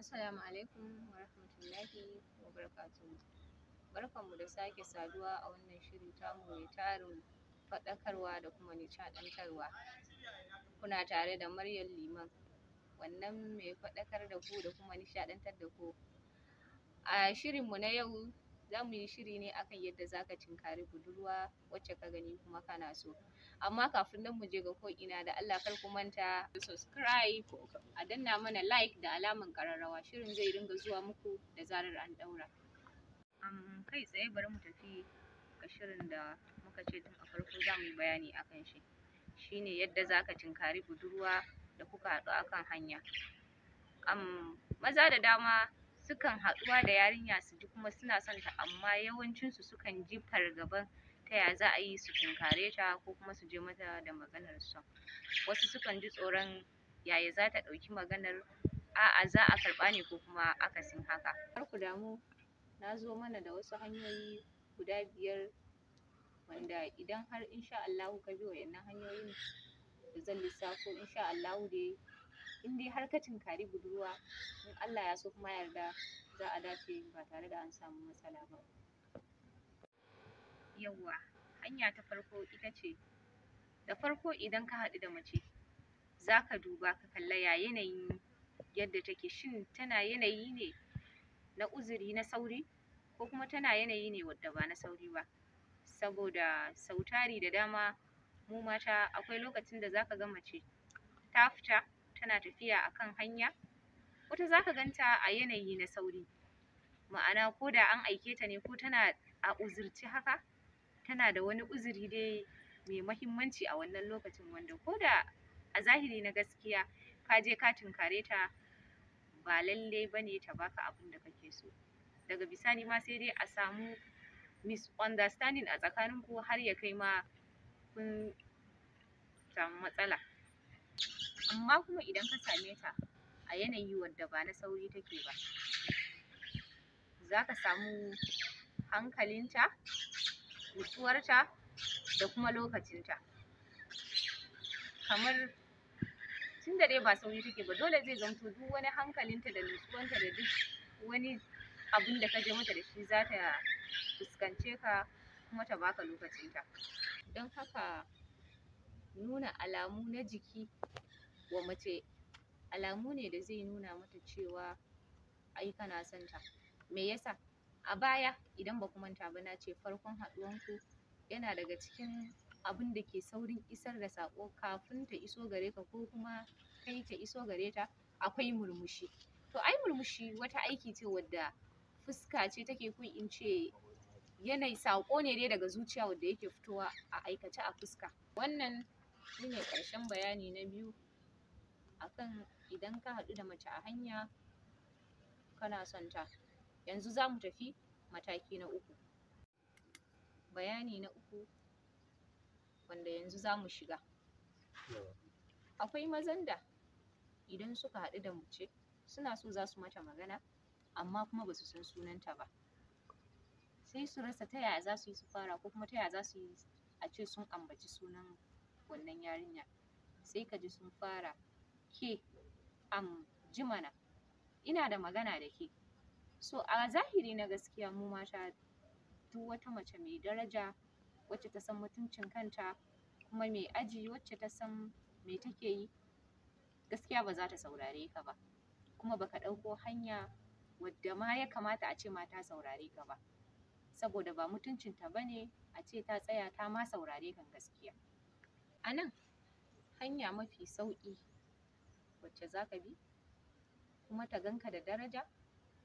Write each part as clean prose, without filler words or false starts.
Assalamu alaikum warahmatullahi wabarakatuhu. Barkanmu da sake saduwa a wannan shiri tamu mai tarin faɗakarwa da kuma nishaɗantarwa. Kuna tare da Maryam Liman, wannan mai faɗakar da ku da kuma nishaɗantar da ku. A shirinmu na yau, za mu yi shiri ne akan yadda za ka tinkari budurwa wacce ka gani kuma kana so. Amma kafin nan mu je ga ko'ina, da Allah kar ku manta subscribe, a danna mana like da alaman ƙararrawa. Shirin zai dinga zuwa muku da zarar an ɗaura. Kai tsaye bari mu tafi ga shirin da muka ce tun a farko za mu yi bayani akan shi, shine yadda za ka tinkari budurwa da kuka haɗu akan hanya. Maza da dama sukan haɗuwa da yarinya su ji kuma suna son ta, amma yawancinsu sukan ji fargaban ta ya za a yi su tinkare ta ko kuma su je mata da maganar so. Wasu sukan ji tsoron yaya za ta ɗauki maganar, a'a, za a karɓa ne ko kuma akasin haka. Kar ku damu, na zo mana da wasu hanyoyi guda 5 wanda idan har insha Allahu ka bi wa'innan hanyoyin da zan lissafo, insha Allahu dai in dai har ka tinkari budurwa, in Allah ya so kuma ya yarda, za a dace ba tare da an samu matsala ba. Yawwa, hanya ta farko ita ce, da farko idan ka haɗu da mace, za ka duba ka kalla ya yanayin yadda take. Shin tana yanayi ne na uzuri na sauri, ko kuma tana yanayi ne wadda ba na sauri ba? Saboda sau tari da dama mu mata akwai lokacin da zaka ga mace ta fita tana tafiya akan hanya, wata zaka ganta a yanayi na sauri, ma'ana ko da an aike ta ne ko tana a uzurce haka, tana da wani uzuri dai mai mahimmanci a wannan lokacin, wanda ko da a zahiri na gaskiya ka je ka tunkare ta, ba lallai bane ta baka abunda kake so. Daga bisani ma sai dai a samu misunderstanding a tsakanin ku, har ya kai ma kun samu matsala. Amma kuma idan ka same ta a yanayi wadda ba na sauri take ba, zaka samu hankalinta, nutsuwarta da kuma lokacinta. Kamar tunda dai ba sauri take ba, dole zai zamto duk wani hankalinta da nutsuwanta da duk wani abunda kaje mata da shi, zata fuskance ka kuma ta baka lokacinta. Don haka nuna alamu na jiki wa mace alamu ne da zai nuna mata cewa ai kana son ta. Me yasa? A baya, idan baku manta ba, nace farkon haɗuwan ku yana daga cikin abunda ke saurin isar da saƙo kafin ta iso gare ka ko kuma kai ka iso gare ta, akwai murmushi. To ai murmushi wata aiki ce wadda fuska ce take, ko in ce yanayi saƙo ne dai daga zuciya wanda yake fitowa a aikace a fuska. Wannan shine ƙarshen bayani na biyu akan idan ka haɗu da mace a hanya kana son ta. Yanzu zamu tafi mataki na uku. Bayani na uku wanda yanzu zamu shiga: akwai mazan da idan suka haɗu da mace suna so zasu mata magana, amma kuma basu san sunanta ba, sai su rasa ta yaya zasu yi su fara, ko kuma ta yaya zasu yi ace sun ambaci sunan wannan yarinya. Sai kaji sun fara, "Ke, ji mana, ina da magana da ke." So a zahiri na gaskiya, mu mata, duk wata mace mai daraja wacce ta san mutuncin kanta kuma mai aji, wacce ta san me take yi, gaskiya ba za ta saurare ka ba, kuma baka ɗauko hanya wadda ma ya kamata ace ma ta saurare ka ba, saboda ba mutuncinta bane ace ta tsaya ta ma saurare kan. Gaskiya a nan hanya mafi sauƙi wacce zaka bi kuma ta ganka da daraja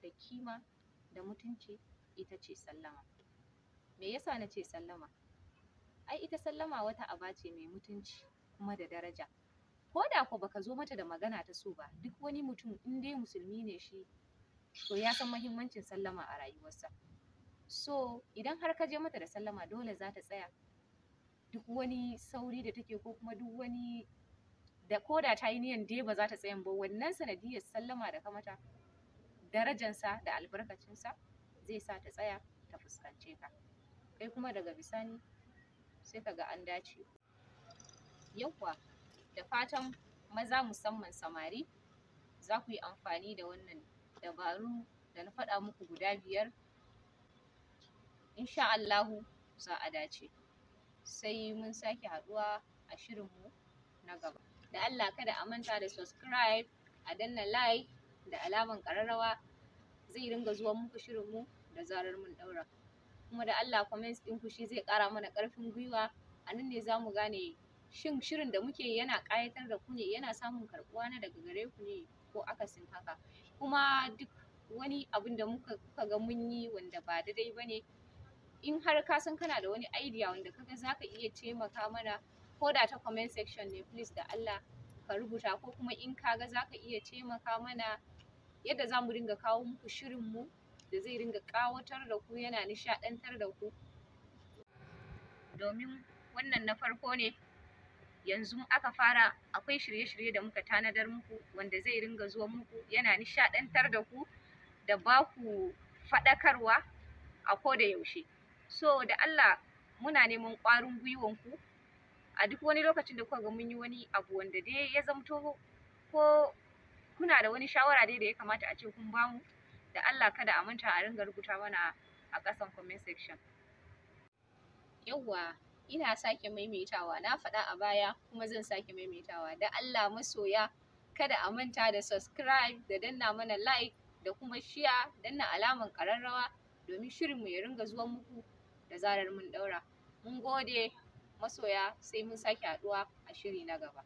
da kima da mutunci ita ce sallama. Me yasa nace sallama? Ai ita sallama wata aba ce mai mutunci kuma da daraja. Ko da ko baka zo mata da magana ta so ba, duk wani mutum in dai musulmi ne shi, to ya san mahimmancin sallama a rayuwarsa. So idan har ka je mata da sallama, dole za ta tsaya duk wani sauri da take, ko kuma duk wani da ko da ta yi niyan dai ba za ta tsayan ba, wannan sanadiyyar sallama da ka mata, darajansa da albarkacinsa zai sa ta tsaya ta fuskance ka. Kai kuma daga bisani sai ka ga an dace. Yawwa, da fatan maza, musamman samari, za ku yi amfani da wannan. dabaru da na faɗa muku guda 5, insha Allahu za a dace. Sai mun sake haɗuwa a shirinmu na gaba. Da Allah kada a manta da subscribe, a danna like da alaman ƙararrawa, zai ringa zuwa muku shirinmu da zarar mun ɗaura. Kuma da Allah comments ɗinku shi zai ƙara mana ƙarfin gwiwa. A nan ne za mu gane shin shirin da muke yi yana ƙayatar da ku ne, yana samun karɓuwa na daga gare ku ne ko akasin haka. Kuma duk wani abun da kuka ga mun yi wanda ba daidai ba ne, in har ka san kana da wani idea wanda kaga za ka iya taimaka mana, ko da ta comment section ne, please da Allah ka rubuta, ko kuma in ka ga za ka iya taimaka mana yadda za mu ringa kawo muku shirinmu da zai ringa ƙawatar da ku, yana nishaɗantar da ku. Domin wannan na farko ne, yanzu aka fara, akwai shirye-shirye da muka tanadar muku wanda zai ringa zuwa muku yana nishaɗantar da ku da ba ku faɗakarwa a koda yaushe. So da Allah muna neman ƙwarin gwiwanku a duk wani lokacin da kuka ga mun yi wani abu wanda dai ya zamto ko kuna da wani shawara dai da ya kamata a ce kun bamu, da Allah kada a manta a ringa rubuta mana a ƙasan comment section. Yawwa, ina sake maimaitawa, na faɗa a baya kuma zan sake maimaitawa. Da Allah masoya kada a manta da subscribe da danna mana like da kuma share, danna alaman ƙararrawa domin shirinmu ya ringa zuwa muku da zarar mun ɗaura. Mun gode masoya, sai mun sake haɗuwa a shiri na gaba.